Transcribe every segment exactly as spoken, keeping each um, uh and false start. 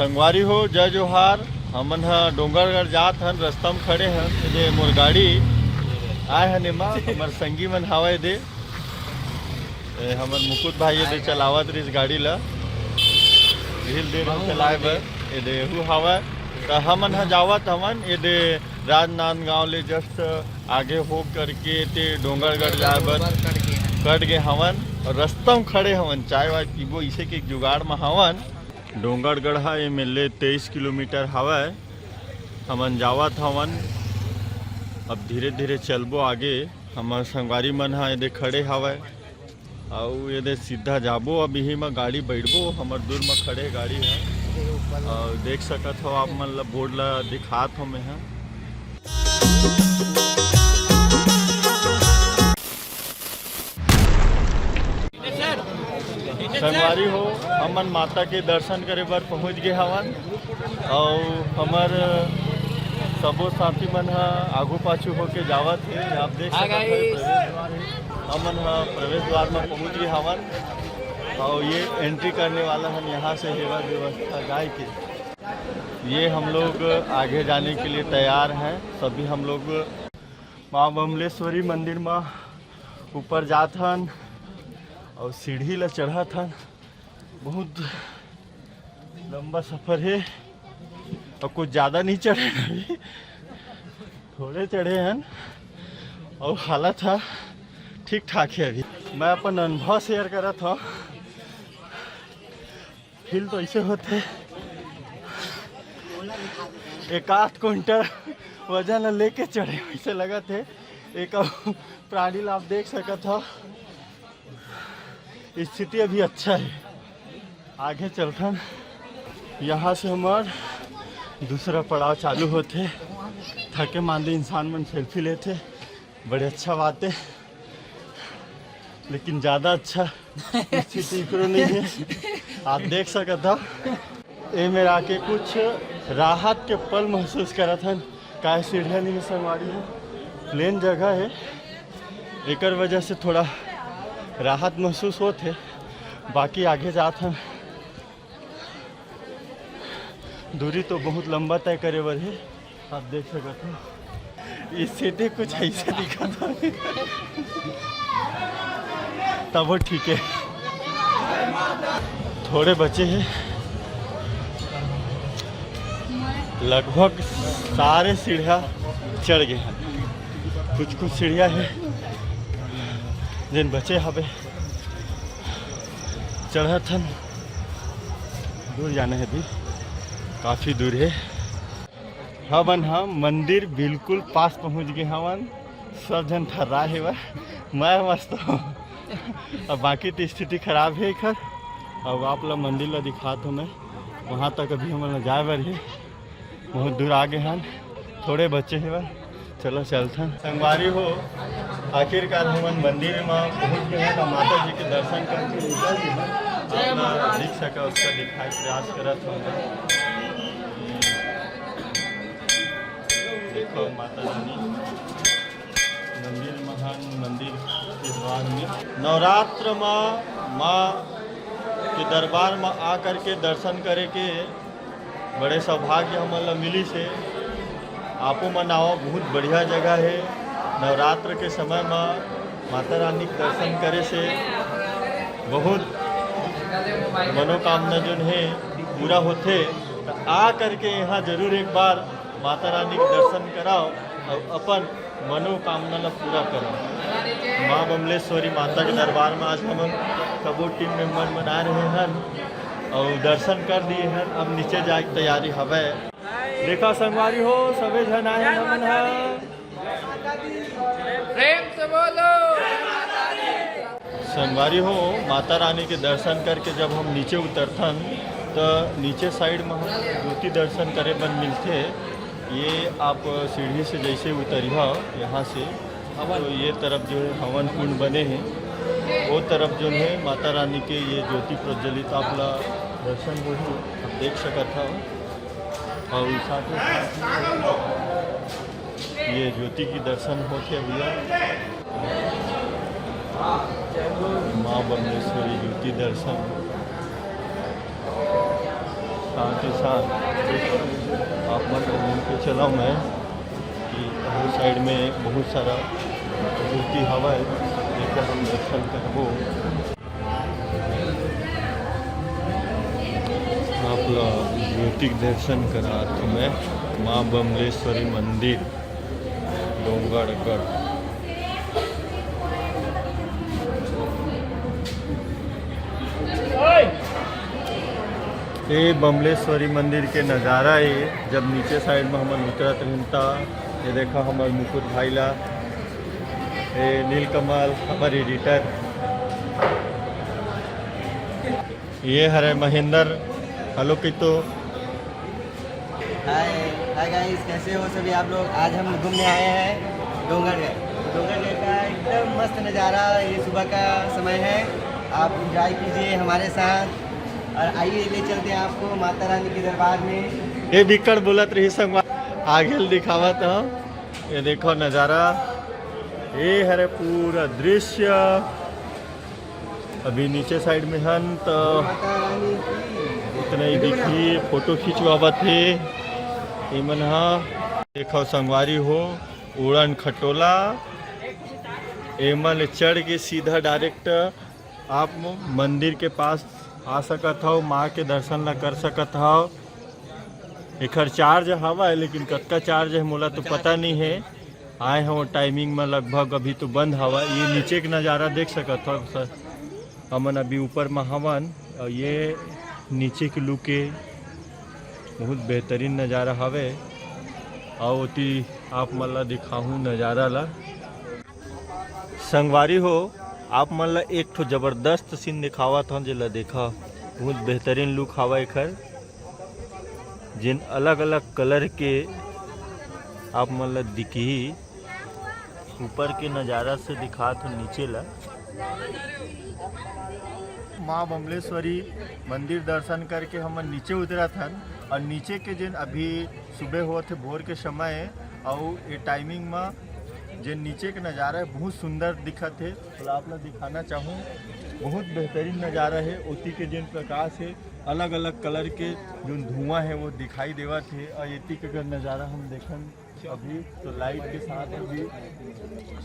संगवारी हो, जय जोहार। हमन ह डोंगरगढ़ जात हन, रस्ता म खड़े हन। एदे मोर गाड़ी आए हन, एमा हमर संगी मन हावय। एदे ए, हमर मुकुट भाई एदे चलावत रहिस गाड़ी ला, ढील दे रहिस चलाए बर। एदे एहू हावय, त हमन ह जावत हवन। एदे राजनांदगांव ले just आगे हो करके ते डोंगरगढ़ जाए बर कट गे हवन। और रस्ता म खड़े हवन, चाय वाय पीबो, इसे के जुगाड़ म हवन। डोंगरगढ़ ह एम एल ए तेईस किलोमीटर हवय। हमन जावत हवन, अब धीरे धीरे चलबो आगे। हमर संगवारी मन ह एदे खड़े हवय, अउ एदे सीधा जाबो। अब इही म गाड़ी बैठबो, हमर दूर म खड़े गाड़ी ह। अउ देख सकत हो आप मन ल, बोर्ड ल दिखात हो मैं ह। संगवारी हो, हमन माता के दर्शन करे बर पहुंच गे हवन, अउ हमर सबो साथी मन ह आगू पाछू होके जावत हे। आप देख सकत हो, प्रवेश द्वार हे। हमन ह प्रवेश द्वार म पहुंच गे हवन, अउ ये एंट्री करने वाला हन। यहाँ से हेवय व्यवस्था जाए के। ये हम लोग आगे जाने के लिए तैयार हैं। सभी हम लोग माँ बमलेश्वरी मंदिर म ऊपर जात हन अउ सीढ़ी ला चढ़त हन। बहुत लंबा सफर हे अउ कुछ ज़्यादा नहीं चढ़े हन अभी, थोड़े चढ़े हन अउ हालत ह ठीक ठाक हे अभी। मैं अपन अनुभव शेयर करत हूँ। फील तो ऐसे होते, एक आध कुंटल वजन ला लेके चढ़े वैसे लगत हे। एक अउ प्राणी ला आप देख सकत हो, स्थिति अभी अच्छा है। आगे चलथन, यहाँ से हमार दूसरा पड़ाव चालू होथे। थके मांदे इंसान मन सेल्फी लेथे, बड़े अच्छा बात है, लेकिन ज़्यादा अच्छा स्थिति एकरो नहीं है। आप देख सकत हो, ए मेर आके कुछ राहत के पल महसूस करत हन। काय सीढ़िया नहीं है संगवारी हो, प्लेन जगह है, एकर वजह से थोड़ा राहत महसूस होत है। बाकी आगे जात हन, दूरी तो बहुत लंबा तय करे बर है। आप देख सकत हो, स्थिति कुछ ऐसे दिखत हे। तब वो ठीक है, थोड़े बचे हैं, लगभग सारे सीढ़िया चढ़ गए हैं। कुछ कुछ सीढ़िया है जिन बचे हवे, चढ़त हन। दूर जाना है अभी, काफ़ी दूर है। हमन ह मंदिर बिल्कुल पास पहुंच गे हवन। सब झन थर्रा हेवय, मैं मस्त हूँ। अब बाकी तो स्थिति खराब है एकर। अब आप ला मंदिर ला दिखात हूँ मैं, वहाँ तक अभी हमन ला जाए बर हे। बहुत दूर आ गे हन, थोड़े बचे हेवय। चलो चलथन। संगवारी हो, आखिरकार हमन मंदिर म पहुंच गए हैं, तो माता जी के दर्शन करके निकल गए हैं। आप ना देख सका, उसका दिखाई प्रयास करत हूँ मैं। देखो माता रानी मंदिर महान मंदिर के द्वार में नवरात्र म माँ के दरबार म आ करके दर्शन करे के बड़े सौभाग्य हमन ला मिलिस हे। आपो मन आवव, बहुत बढ़िया जगह हे। नवरात्र के समय म माता रानी के दर्शन करे से बहुत मनोकामना जोन हे पूरा होथे। त आ करके यहाँ जरूर एक बार माता रानी के दर्शन कराव अउ अपन मनोकामना ला पूरा करव। माँ बमलेश्वरी माता के दरबार में आज हमन सबो टीम मेंबर मन आए रहे हन अउ दर्शन कर दिए हन। अब नीचे जाए के तैयारी हवय। देखा संगवारी हो, सबे झन आए हन हमन ह। प्रेम से बोलो। संगवारी हो, माता रानी के दर्शन करके जब हम नीचे उतरथन, त नीचे साइड में हमन ज्योति दर्शन करे बर मिलथे। ये आप सीढ़ी से जैसे उतरिहा यहाँ से, तो ये तरफ जो है हवन कुंड बने हैं, वो तरफ जो है माता रानी के ये ज्योति प्रज्वलित आप ला दर्शन होही, आप देख सकत हव। और साथ ही साथ ये ज्योति की दर्शन होथे भैया, माँ बमलेश्वरी ज्योति दर्शन। साथ ही साथ आप मन को लेके चला मैं कि अहू साइड में बहुत सारा मूर्ति हवय, जेकर हम दर्शन करबो। आप ला ज्योति के दर्शन करात हूँ मैं, माँ बमलेश्वरी मंदिर, डोंगरगढ़। ये बमलेश्वरी मंदिर के नज़ारा ये, जब नीचे साइड में हमन उतरत रहिन ता, ये देखा हमर मुकुट भाई ला, ये नीलकमल हमर एडिटर, ये हरे महेंद्र, हेलो कितो। हाय, हाय गाइस, कैसे हो सभी आप लोग? आज हम घूमने आए हैं डोंगरगढ़। डोंगरगढ़ का एकदम मस्त नज़ारा, ये सुबह का समय है, आप एंजॉय कीजिए हमारे साथ। और आइए, ले चलते हैं आपको माता रानी के दरबार में। ये बिकट बोलत रही संगवारी, आगे ल दिखावत हूँ। ये देखो नज़ारा, ये हरे पूरा दृश्य। अभी नीचे साइड में हन तो माता रानी की उतना ही दिखी, फोटो खिंचवावत हे। एमन हा देखो संगवारी हो, उड़न खटोला, एमन ले चढ़ के सीधा डायरेक्ट आप म-, मंदिर के पास आ सकत हव, माँ के दर्शन ला कर सकत हव। एखर चार्ज हवय, लेकिन कतका चार्ज है मोला तो पता नहीं है। आए हव टाइमिंग में, लगभग अभी तो बंद हवय। ये नीचे के नज़ारा देख सकत हव सर, हमन अभी ऊपर में हवन और ये नीचे के लुक ए, बहुत बेहतरीन नज़ारा हवे। और ओती आप मन ला दिखाहूँ नज़ारा ला। संगवारी हो, आप मन ला एक ठो जबरदस्त सीन दिखावत हन, जेला देखा, बहुत बेहतरीन लुक हवा एखर, जेन अलग-अलग कलर के आप मन ला दिखही। ऊपर के नज़ारा से दिखात हन नीचे ला। माँ बमलेश्वरी मंदिर दर्शन करके हमन नीचे उतरत हन और नीचे के जेन अभी सुबह होत हे, भोर के समय हे, अउ ये टाइमिंग म जेन नीचे के नज़ारा हे, बहुत सुंदर दिखत हे। तो आप ला दिखाना चाहूँ, बहुत बेहतरीन नज़ारा हे। ओती के जेन प्रकाश हे, अलग-अलग कलर के जोन धुआं हे, वो दिखाई देवत हे। और एती के अगर नज़ारा हम देखन अभी, तो लाइट के साथ अभी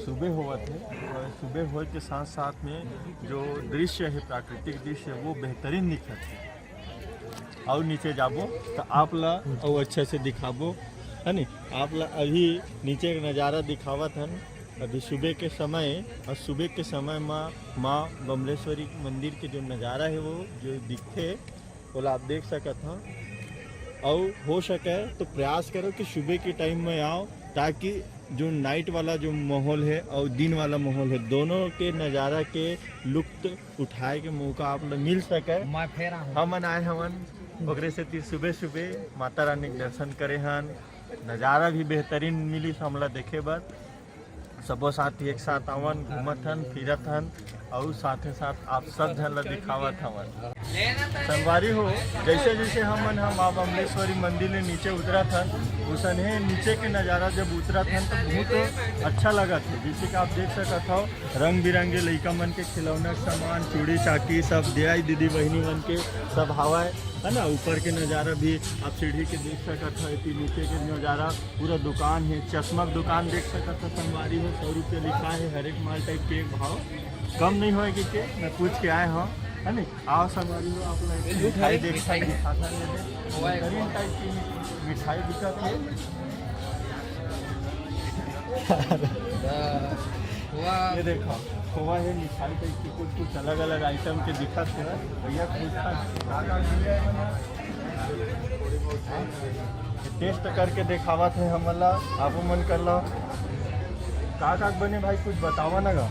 सुबह होवत हे, और सुबह होए के साथ साथ में जो दृश्य हे, प्राकृतिक दृश्य, वो बेहतरीन दिखत हे। अउ नीचे जाबो तो आप ला अउ अच्छा से दिखाबो, है नी? आप ला अभी नीचे के नज़ारा दिखावत हन। अभी सुबह के समय, और सुबह के समय मा माँ बमलेश्वरी मंदिर के जो नज़ारा हे, वो जो दिखथे, ओला आप देख सकत हव। अउ हो सके तो प्रयास करो कि सुबह के टाइम में आओ, ताकि जो नाइट वाला जो माहौल हे और दिन वाला माहौल हे, दोनों के नज़ारा के लुत्फ उठाए के मौका आप ला मिल सके। मैं फेर आहूँ। हमन आए हवन ओकरे सेती सुबह सुबह माता रानी के दर्शन करे हन। नज़ारा भी बेहतरीन मिलिस हमला देखे बर। सबो साथी एक साथ आवन, घूमत हन, फिरत हन, अउ साथे साथ आप सब झन ला दिखावत हवन। संगवारी हो, जैसे जैसे हमन ह माँ बमलेश्वरी मंदिर ले नीचे उतरत हन, उसने नीचे के नज़ारा जब उतरत हन तो बहुत अच्छा लगत हे। जैसे कि आप देख सकत हव, रंग बिरंगे लइका मन के खिलौना के सामान, चूड़ी चाकी सब देवाई दीदी बहिनी मन के सब हवय, है ना। ऊपर के नज़ारा भी आप सीढ़ी के देख सकत हव, एती नीचे के नज़ारा पूरा दुकान हे, चश्मा के दुकान देख सकत हव संगवारी हो, सौ रुपया लिखा हे हर एक माल टाइप के एक भाव, कम नहीं होए के, के मैं पूछ के आए हव, है नी। आओ संगवारी हो, आप लोग मिठाई देख सकत हव, बेहतरीन टाइप की मिठाई दिखत हे। ये देखो, खोवा हे, मिठाई टाइप की कुछ कुछ अलग अलग आइटम के दिखत हे। भैया पूछता टेस्ट करके देखावत हे हमन ला, आप मन कर लो। का का बने भाई, कुछ बतावा ना गा।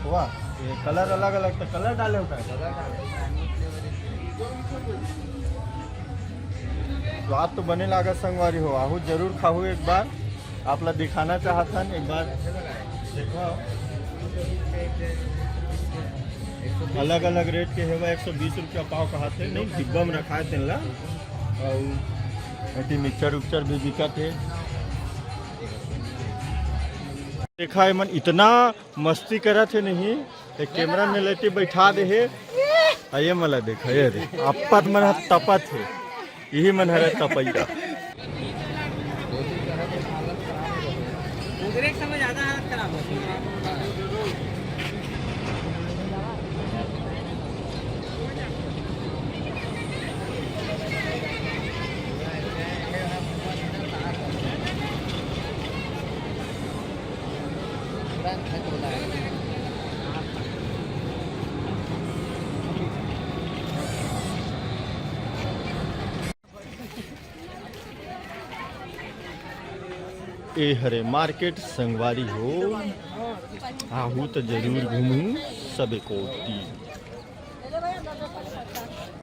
वाह, ये कलर अलग अलग, तो कलर डाले होता है। स्वाद तो बने लागत संगवारी हो, आहू जरूर खाहू एक बार। आप ला दिखाना चाहत हन, एक बार देखो। अलग अलग रेट के हेवा, एक सौ बीस रुपया पाव कहत हे, नहीं, डिब्बा में रखा हे तेन ला। अउ एती मिक्सचर उक्सचर भी बिकत हे। देखा, एमन इतना मस्ती करत हे, नहीं, एक कैमरा में लेके बैठा दे हे। अये मला देख, ये रे, अप्पत मन ह तपत हे, यही मन हरे तपैया। उधरे के समय ज्यादा हालत खराब होती है। ए हरे मार्केट संगवारी हो, आहू त जरूर घूमू सबे कोती।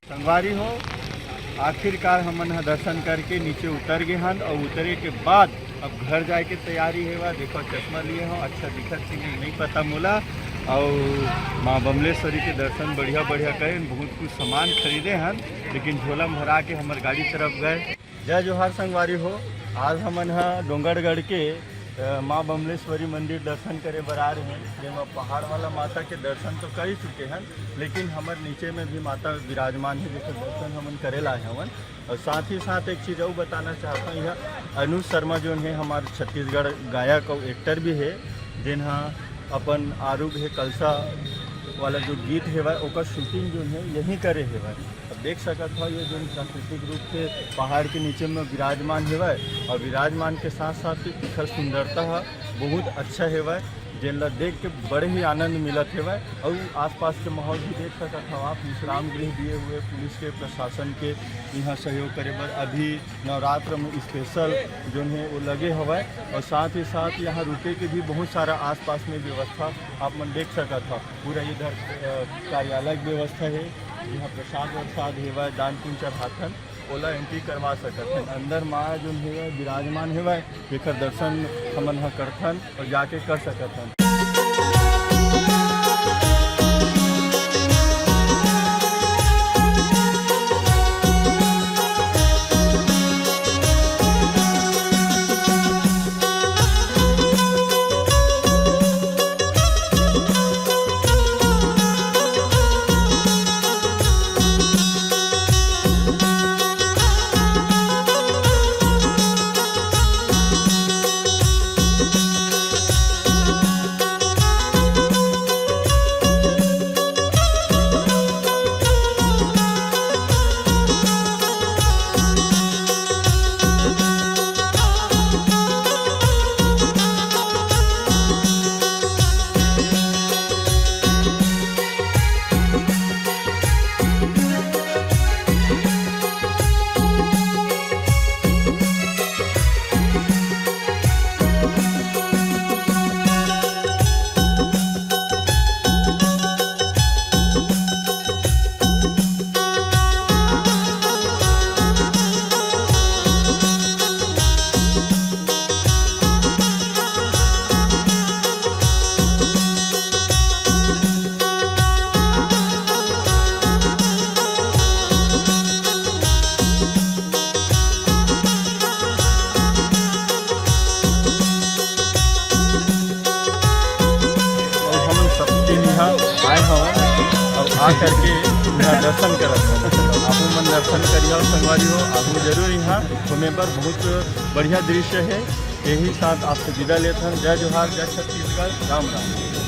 संगवारी हो, आखिरकार हमन ह दर्शन करके नीचे उतर गे हन, अउ उतरे के बाद अब घर जाए के तैयारी हेवा। देखो, चश्मा लिए हो, अच्छा दिखत कि नहीं, नहीं पता मोला। अउ माँ बमलेश्वरी के दर्शन बढ़िया बढ़िया करेन, बहुत कुछ सामान खरीदे हन, लेकिन झोला में भरा के हमर गाड़ी तरफ गए। जय जोहार संगवारी हो, आज हमन ह डोंगरगढ़ के, अ, माँ बमलेश्वरी मंदिर दर्शन करे बर आ रहे हैं, जेमा पहाड़ वाला माता के दर्शन तो कर ही चुके हैं, लेकिन हमर नीचे में भी माता विराजमान है, जेकर दर्शन हमन करे ला आए हवन। और साथ ही साथ एक चीज अउ बताना चाहता हूँ, यह अनुज शर्मा जो है हमारे छत्तीसगढ़ गायक और एक्टर भी है, जिन हा अपन आरूग है कलसा वाला जो गीत है वह ओकर शूटिंग जो है यहीं करे है वह। अब देख सकत हो, ये जो प्राकृतिक रूप से पहाड़ के नीचे में विराजमान हेवय और विराजमान के साथ साथ एकर सुंदरता ह बहुत अच्छा हेवय, जेन ला देख के बड़े ही आनंद मिलत हेवय। और आसपास के माहौल भी देख सकत हो आप, विश्राम गृह दिए हुए पुलिस के, प्रशासन के यहाँ सहयोग करे बर अभी नवरात्र में स्पेशल जो है वो लगे हवय। और साथ ही साथ यहाँ रुके के भी बहुत सारा आसपास में व्यवस्था आप मन देख सकत हो। पूरा इधर, अ, कार्यालय के व्यवस्था है, यहाँ प्रसाद वरसाद हेवय, दान पुण्य चढ़ाथन, ओला एंट्री करवा सकत हन। अंदर माँ जो हेवय विराजमान हेवय, जेकर दर्शन हमन ह करथन और जाके कर सकत हन। और हमन सब टीम यहाँ आए हवन और आ करके यहाँ दर्शन करत हवन। आपो मन दर्शन करियो संगवारी हो, आपो जरूर यहाँ घूमे बर बहुत बढ़िया दृश्य है। यही साथ आपसे विदा लेत हन। जय जोहार, जय छत्तीसगढ़, राम राम।